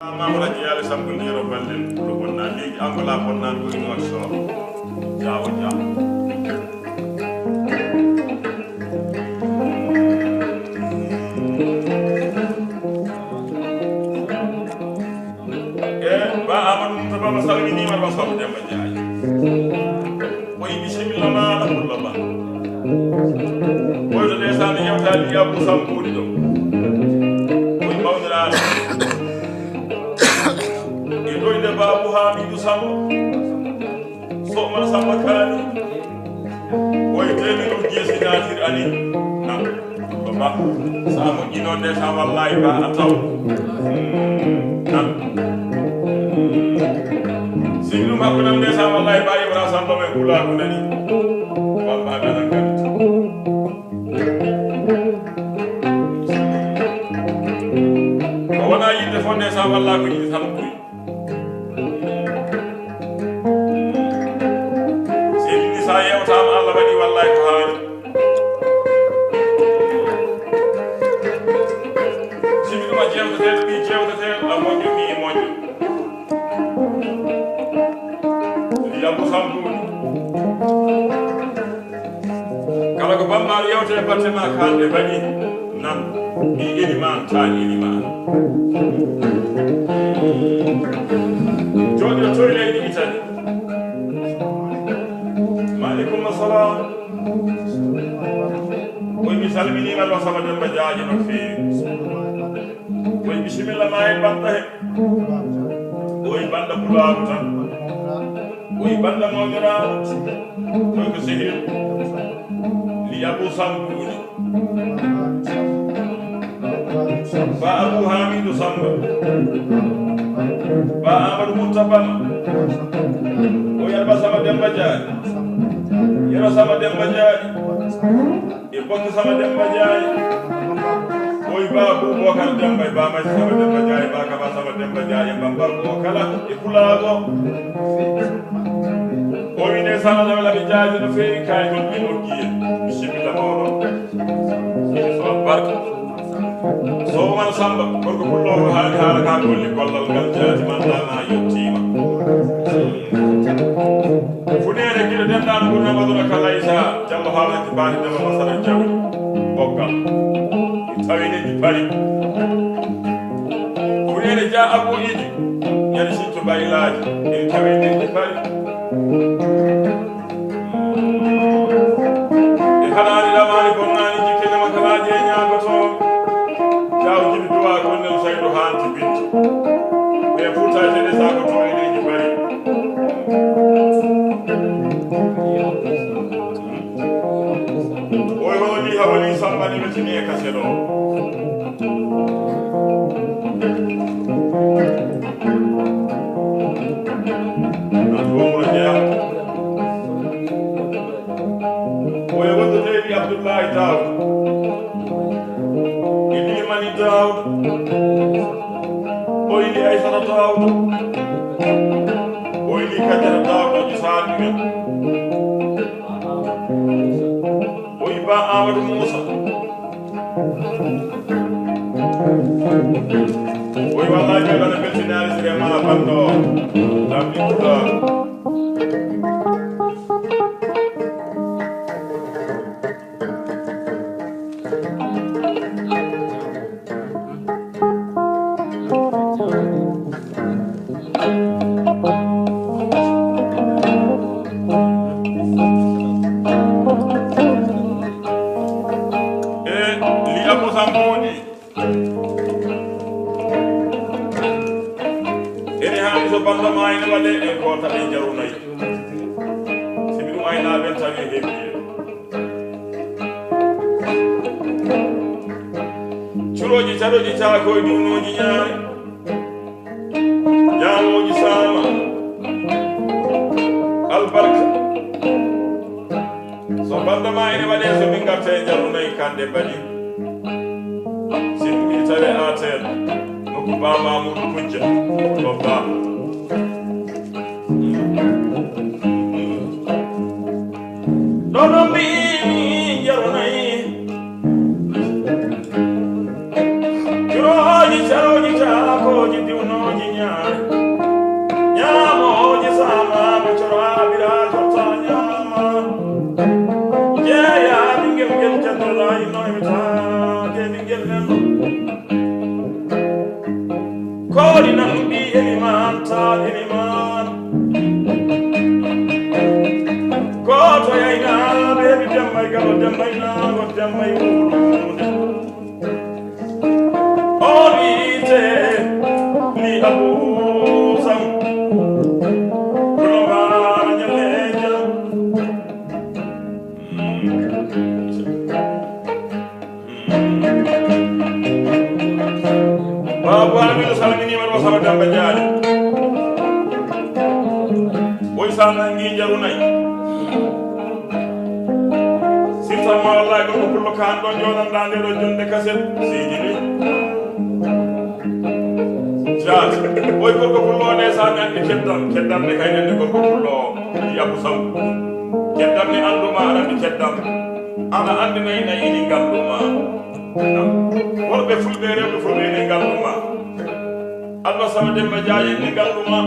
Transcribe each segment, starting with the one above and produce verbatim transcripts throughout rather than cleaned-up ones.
Mamadou Adji Yali Sambu Ndiro Balden, ko bonna leegi Angola, bonna ko ino so. Jawo, jawo. E, ba Amadou Moustapha, ma salminima, ma salminima, Demba Ndiaye. Koye bisimilla ma, Abdoullah Ba. Koye to ndeysaan yewtaali Abou Sambuudi ɗo. Koye mawniraade. E ɗoyde Babou Hamidou Samba. Sohman Samba Kaani. Koye teemi ɗum jeesi naatir ani. Nan. Ko ba. Sa moƴƴi noon de, sa wallahi ba a taw. Nan. Sigi ɗum hakkunde am de, sa wallahi ba Ibra Samba men kulaaku nani. Bamba gana ganta. Ko wona yidde fonde sa walla ko yidde tan ɓuri. Seydi ni sa yewtama Allah waɗi wallahi ko haali. Sigi ɗum a jewteteɗo ɓi jewteteɗo a moƴƴo ɓi moƴƴo. Yabbu Sambu. Kala ko Bamba yewte e batte ma kande baɗi nan ɓi eliman ta eliman. Jooɗi o toy leydi Itali. Maaleykum assalam. Koy mi salminima ɗo sama Demba Jaaji no feewi. Koy bisimilla ma en banta he. Koy banda pulaagu tan. Koy banda mawniraaɗo. Koy ko sehil. Li Abu Sambu woni. Ba Abu Hamidu Samba. Ba Amadou Murtabama. Koy Alba sama Demba Jaaji. Yero sama Demba Jaaji. E bokki sama Demba Jaaji. Oy ba Bubakar Demba, ba Maji sama Demba Jaaji, ba Kaba sama Demba Jaaji, Bamba ko kala e pulaago. O wine sana da wala bi jaaji no feewi kay ɗum ɓe nokki en. Bisimilla mawɗo. So barka. Sohman Samba, gorko pullo o haali haala ka golli gollal ngal jaati man dama yettima. Funeere gila dendaano gurnama duna kala isa. Jallo haala ki baani dama masara jaw. Boggal. Tawine di pari. Funeere ja abu idi. Yari sitto baylaaji. Tawine di pari. E kanaani lamaani bonnaani jikke nama kalaaji e ñaagoto. Jaaw jibi duwa gonnel saydo haanti binti. Ɓe fuutaji de sago to e leydi bari. Oy hono ni hawali sambani wetini e kase ɗo. Nan gomro jeya. Oye wondude ni Abdullahi Daud. Ini mani Daud. Oyli Aysata Daawuda. Oyli Kajara Daawuda ji saaliɓe. Oyi ba Amadou Moussa. Oyi wallahi ɓe ɗon e beltinaari sire ma banndo. Lamɗi ɗuɗa. E liya ko sambooni. Ene haani so bannda maa ene waɗe e goota e jaru nayi. Si mi ɗum aynaaɓe tawi e heɓi. Curooji carooji caakoy diwnooji ñaare. Ñaamooji saama. Albarka. So bannda maa ene waɗe so min ngarta e jaru nayi kande mbaɗi. Si ɗum wi tawe atel. Nokku ba Mamoudou Kujja. Ɗo ba. Ɗoɗo mbimi jaru nayi. Curooji carooji caakooji diwno. Ñaare. Ñaamooji saamaama, coro aabira, cotta ñaama. Jeeya ɓinngel ngel janndola, inno e mi taake ɓinngel men. Koori nan ɓii Elimaan, taal Elimaan. Gooto e aynaaɓe, mi Demba e Galo, Demba e Naango, Demba e Wulude. O wiite ni Abuu Sam. Kono mbaara ñalleeja. Baabu Hamidu salminiima ɗo Samba Demba Jaali. Woy sa nangi njaru nayi. Sirtan ma wallahi gorko pullo kan ɗon joɗanɗa nde ɗo jonde kaset. Seydi ni. Jaati. Woy gorko pullo o nde sa mi andi keddam. Keddam ne kay nande gorko pullo o. Yabu Sambu. Keddam ne anduma aɗa andi keddam. Aɗa andi nayi nayi ni nganduma. Worɓe fulɓe rewɓe fulɓe ne nganduma. Alba Sama Demba Jaaji ne nganduma.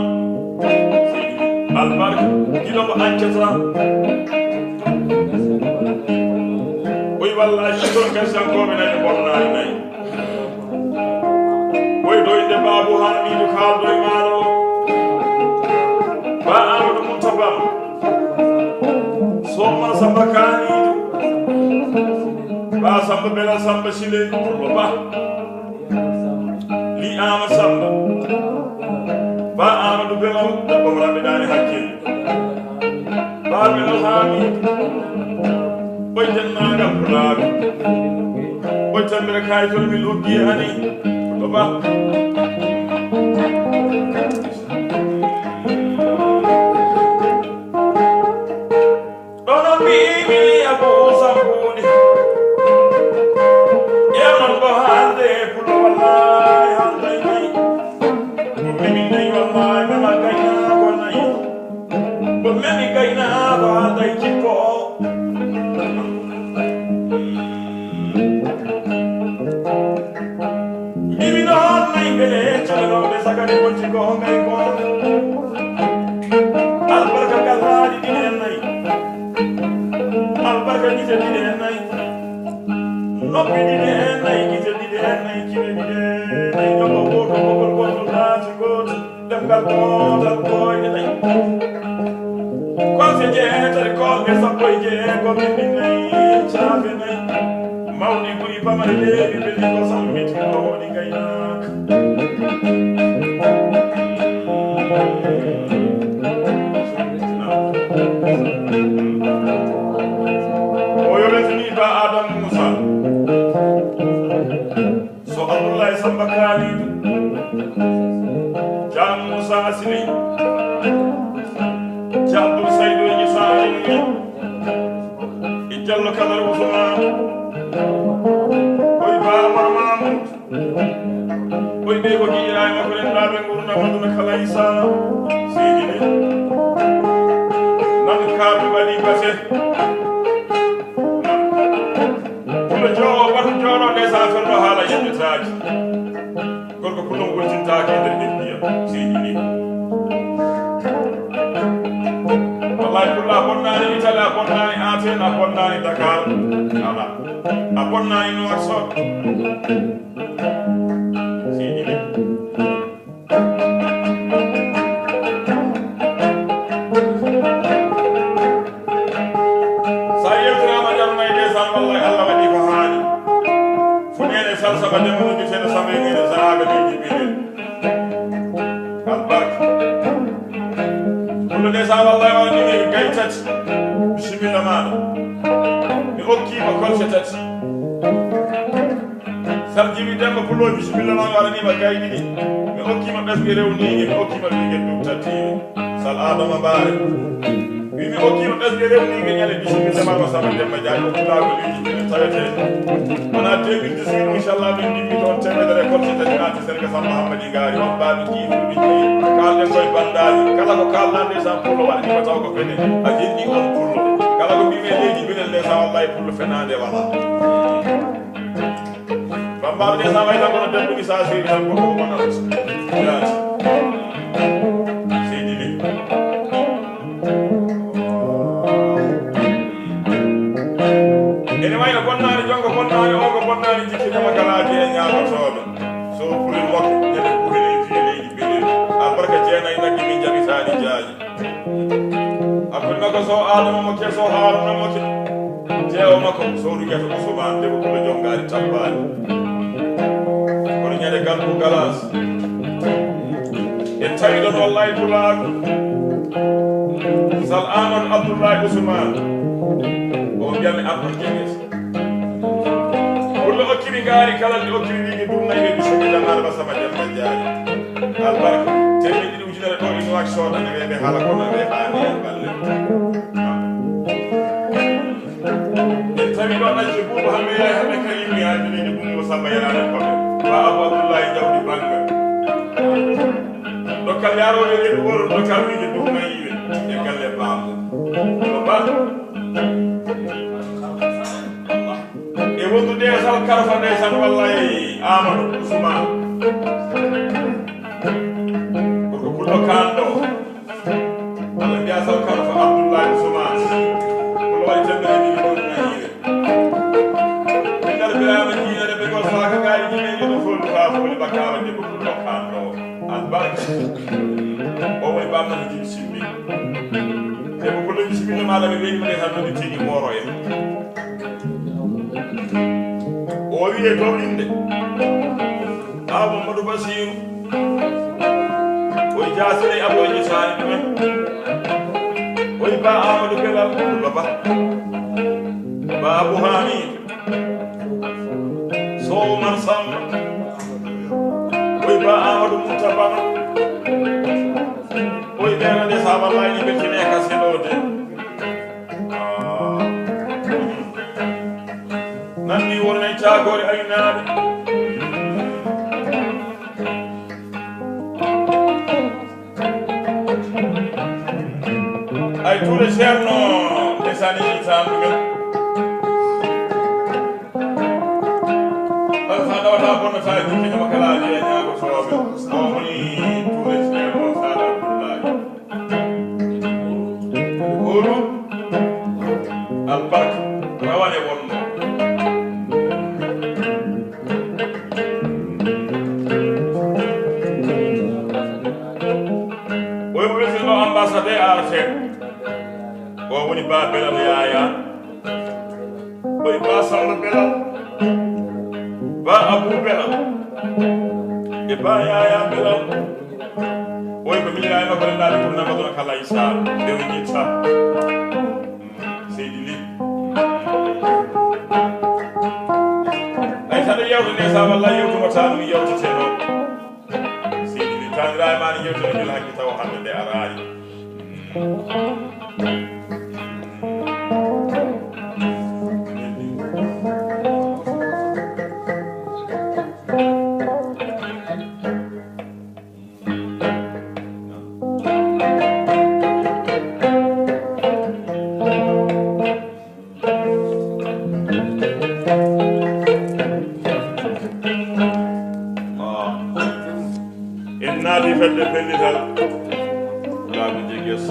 Albarka. Giɗo ko ancatra. Oy wallahi ɗon kasiyankooɓe nayi ɓe bonnaayi nayi. Oy doyde Baabu Hamidu kaaldo e maaro. Ba Amadou Muntabam. Soma Samba Kani. Ba Samba Bela Samba Sile. Ba. Li Ama Samba. Ba Amadou Bela. Dabba mo raɓe dani hakkil. Ba Bela Hami. Boy jannaagal pulaagu. Boy tambere kayitol mi luggi ani. Ko ba. Ɗono mbiimi Abu Sambuudi. Ƴeewnon ko haalde e pullo, wallaay haalday nayi. Ko memi nayi, wallaay mema gaynaako nayi. Ko memi gaynaako haalday jikko. Mbiimi noon nayi mbele caɗanooɓe sagani wonti ko ngay ko. Albarka gallaaɗi ɗiɗi en nayi. Albarka gite ɗiɗi en nayi. Noppi ɗiɗi en nayi, gite ɗiɗi en nayi, kine ɗiɗi en nayi. Jogo gooto, ɓoggol gootol, naati gooto. Ɗemngal gootal, koyɗe nayi. Konse jeetati, koolɗe sappo e jeego, ɓenni nayi, caafe nayi. Mawɗi ɓuri pamari leeɓi, ɓenni ko sammiti, mawɗi gaynaaka. O yolitini ba Adam Musa. So Abdullahi Samba Kalidu, Jam Musa Asili, Jabdu Saidu Isa Alimi, e Jallo Kadar Usman, oy ba Umar Mahmud, oy be ko giira e makko en dabe ngurna maduna kala Isa, seydi ne, nan kaaɓe waɗi base. Pulo joowo batu jooɗo nde sa ferno haala yimɓe taaji. Gorko pulo wontintaake e nder ɗemɗiya seydi ni. Wallahi pulla a bonnaani Italie, a bonnaani Athènes, a bonnaani Dakar. Ala. A bonnaani Nouakchott. Seydi ni. Sa yewtiraama Jarma e ndeysaan, wallahi Allah waɗi ko haani. Funeene salsa ba ndema no mbiteene sama e ngeene sahaaga ɓe jibbine. Albarka. Ɗum ndeysaan, wallahi wani mi gay tati. Bisimilla maaɗa. Mi okkiima kolse tati. Sarjibi Demba Pulo, bisimilla ma, waɗaniima gay ɗiɗi. Mi okkiima ɓesnge rewniinge, mi okkiima ɓinngel ɗum tattiiɓe. Sal Adama Mbaare. Wi mi okkiima ɓesnge rewniinge ñande bisimilla ma, ko Samba Demba Jaajo, pulaagu leydi minen tawetee. Wona deux mille dix-huit, inchallah, min ndimmi toon teemedere kolse tati naati Serge Samba Hammadi Ngaari, on baaɓe jiiɗi, ɓe jiiɗi. Kaalɗen koye banndaaji. Kala ko kaalɗaa ndeysaan Pulo waɗaniima taw ko fene. A jinni on Pulo. Kala ko mbimi e leydi minen ndeysaan wallahi Pulo fenaande walaa. Bambaɓe de sa wayla kono debbo isa siri tan ko ko wonata. Yaati. So Adama mo ke, so Haruna mo ke. Jeewo makko, so Ruqiyata Usman, debbo pullo jom ngaari tabbaani. Kono ñande Galbu Galas. En tawi ɗon wallahi pulaagu. Sal Amadou Abdoulaye Ousmane. O mbiyami Abdou Jeges. Pullo okkiri ngaari kala ndi okkiri wiige durna e bisimilla maɗa ba sama Demba Jaari. Albarka. Teemeɗɗe ɗiɗi ujunere ɗo e Nouakchott, ene weeɓe haala kono ɓe haani e balle. En tawi ɗo ɗacce Buuba Hambe yaay Hambe Karim yaay Hambe Bungo Samba Yaraane Koɓe. Ba Abu Abdullahi Jawdi Banga. Dokkal yarooɓe reedu woro dokkal wiide ɗum nayiiɓe e galle baamu. Ko ba. E wondude e Sal Karfa ndeysaan wallay Amadou Ousmane. Ko ko pullo kaan ɗo. Walla mbiya Sal Karfa Abdoulaye Ousmane. Ko waɗi tembe ni ko nayiiɓe. Ɓe ngar Birama Jiinere ɓe gol saaka gaari jimeeje no fol ka foli bakkawa debbo pullo kaan ɗo. Albarka. O woni bamma ko jibi simmi. Debbo pullo jibi simmi no maɗa ɓe ɓeydi ɓe tan no ɓe tigi moro en. O wiye dow innde. Aw Mamadou Basiru. Oy jaasire Abooji Saani ɗumen. Oy ba Amadou Belal Pullo Ba. Ba Abou Hamid. Sow Umar Samba. Oy ba Amadou Mouta Bama. Oy ɓeeɗo nde saaba laaji ɓe tine ka seɗoode. Ah. Nan mi wonay caagoore aynaaɓe. Ay tuure Ceerno, ndeysaan, yi tan ɗumen. Alfa ɗawata bonnata jikke jama kala aliya ñaago sooɓe. O woni tuure Ceerno Saada Abdullahi. Olu albarka rawane wonno. Oy mo wiyeteno ambassadeur A R T. O woni ba Belal Yaya. Oy ba Samba Belal. Ba Abu Belal. E ba Yaya Belal. Oy ko miñiraano ko rendaade ɗum nana ɗon kala Issa. Nde o yiɗi ta. Seydi Ly. Ay, saɗa yewta nde, sa walla yewtuma tan, mi yewtete noon. Seydi Ly, taniraama ni yewtere ngel hakki tawa hannde nde araani. En naati fedde pellital. Laamu Jeges.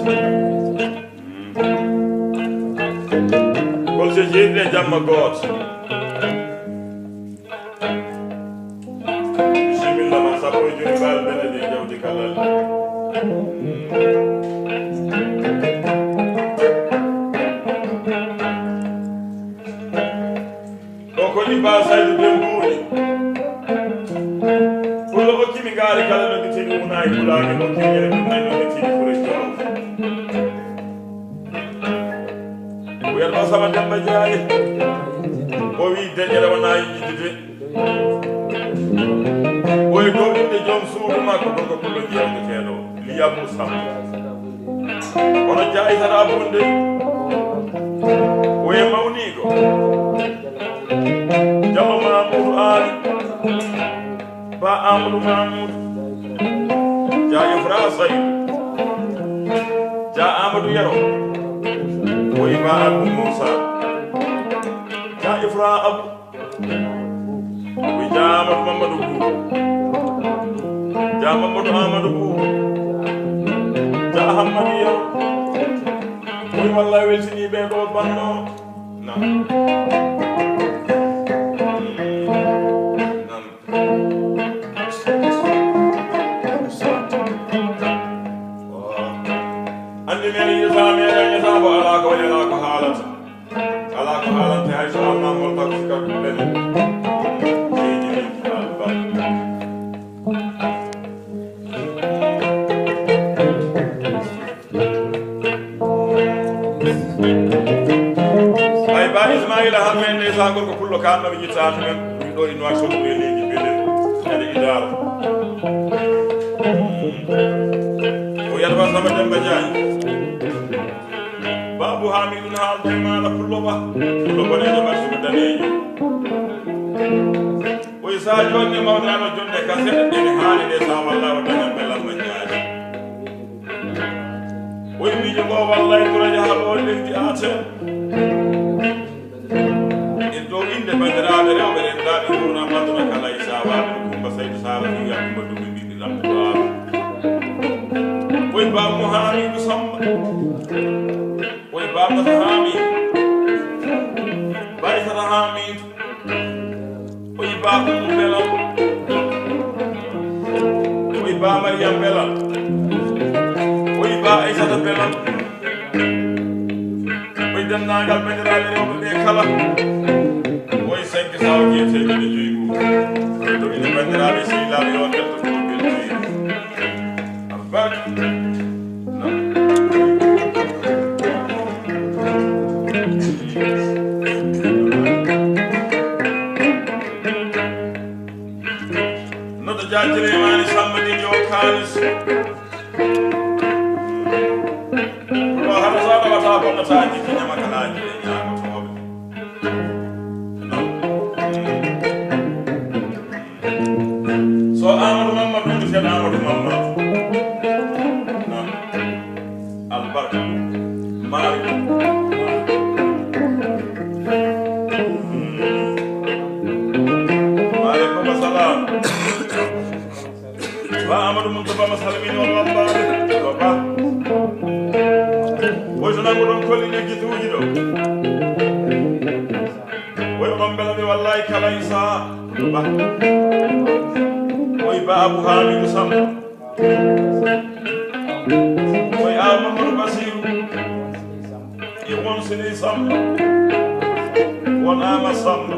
Kolse jeeɗiɗi e jamma gooto. Bisimilla ma, sappo e jowi baal bene ɗi jawdi kalal. Ɗo ko ɗi baasayɗi ɓe mbuuɗi. Pullo okkimi ngaari kala no ɓe tini wonaayi pulaaki, okkimi ene ɗum nayi no ɓe tini fure jolof. Wiyatno Samba Demba Jaay. O wi deƴere wona yiɗude. O e dow inde joom suudu makko gorko pullo jeewteteeɗo Liyamu Samba. Kono Jaay tata bunde. O e mawniigo. Jama Mamoudou Aali. Ba Amadou Mamoudou. Ja Ifra Saydou. Ja Amadou Yero. Woyi Ba Abou Moussa. Ja Ifra Abou. Woyi Ja Amadou Mamadou Bou. Ja Mamadou Amadou Bou. Ja Ahamadou Yero. Woyi wallay weltini ɓe ɗo banno. Nam. Nam. Andi men yesa, men yesa ko ala. Gorko pullo kaanno mi ƴettaani men, min ɗo e Nouakchott, e leydi Benin, ñande Idaaro. O yiyata ba Samba Demba Jaañ. Baabu Haamidu na haalda e maaɗa pullo ba. Pullo boneejo ba suka daneejo. O yi sa jonne mawɗo ano jonne ka seɗa ɗene haali de sa walla o dañan ɓe lamma ñaaji. O yi miijo ngo wallay kura jaha ɗo leydi Aten. E dow innde banndiraaɓe rewɓe renndaaɓe ngurnam aduna kala, Isaa Waalo Kummba Saydu Saara Fiya Kummba Duumi Bibi Lamɗo Aalo. Koye Baabu Haamiidu Sammba. Koye Baabu Haamiidu. Baysata Haamiidu. Koye Baabu Belal. Koye Baa Mariyam Belal. Koye Baa Aysata Belal. Koye denndaangal banndiraaɓe rewɓe ɓe kala. Koye cinq cent jeetati e joyi goo. Ɗo ine banndiraaɓe sehilaaɓe yo ngartu ko ɓe joyi. Albarka. Noto jaajire maani Samba Didio Kaalis. Ko hara so a ɗaɓata bonnata jikki ñamakalaaji e ñaagotooɓe. So Amadou Mamadou woni sen Amadou Mamadou. Non. Albarka. Maaleykum. Maaleykum salam. Ba Amadou Moustapha ma salmini on wallaahi. Ko ba. Woy to nango ɗon kolli ne gituuji ɗo. Woy ɗon mbela mi wallaahi kala Isa. Ko ba. Woy ba Abou Hamidou Samb. Woy Amadou Bassirou. E won Sidi Samba, won Ama Samba,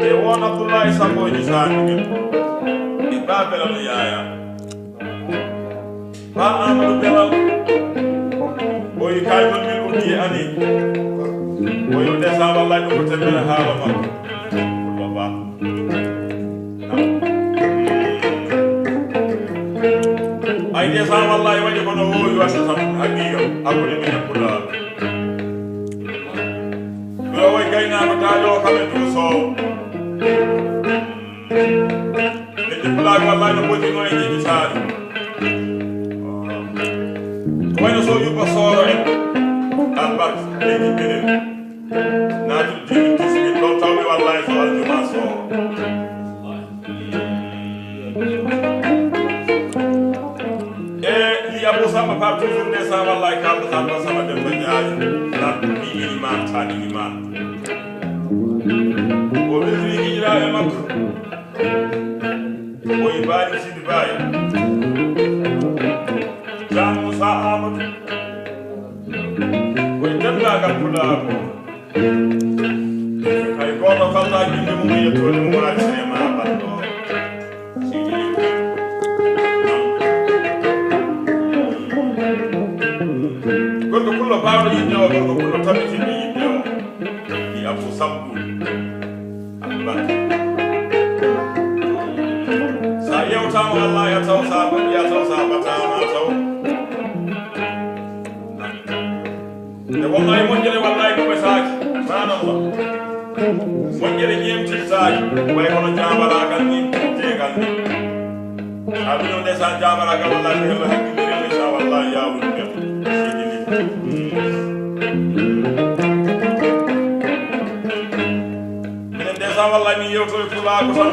e won Abdoulaye Samba o jisaani min, e Ba Belal Yaya, Ba Amadou Belal, o yi kay ton min uddi ani, o yi o desa wallahi ɗum ko temmere haala makko, ko Ba. Ay, ndeysaan, wallaahi, waɗi kono woowi waɗde tan, haqiiqa, hakkunde men e Pulaar. Mbiɗo woy gaynaako taajoowo kam e duusoowo. Nde Pulaar, wallaahi, no ɓoytinoo e jeeɗitaare. Ko wayno so yubba sooro en, albarka, leydi Benin. Naati diwi tisbi ɗo tawmi wallahi so aljuma so. E li Abou Samba Pape toujours ndeysaan wallahi kalɗo Samba Samba Demba Ndiaye. Lan mi iliman tan iliman. O weltini hijira e makko. O yi Baali Sidi Baye. Jam Moussa Amadou. Koye denndaangal Pulaagu. Hay gooto faltaa innde mum e yettoode mum, haa sene ma balɗo. Gorko pullo baawɗo yimɓe o, gorko pullo tabitinɗo yimɓe o. Wi Abou Sabbou. Albarka. Sa yewtaama Allah ya taw, sa moƴƴa taw, sa bataama taw. Nde wonno e moƴƴere wallahi ɗum e saaki. Subhanallah. Moƴƴere ñeemtirtaaki. Way kono jaabaragal ni, teegal ni. A ɗum nde sa jaabaragal wallahi ko yalla hakkillire ni sa wallahi ya woni nder. Sidi ni. Minen nde sa wallahi min yewto e pulaagu tan.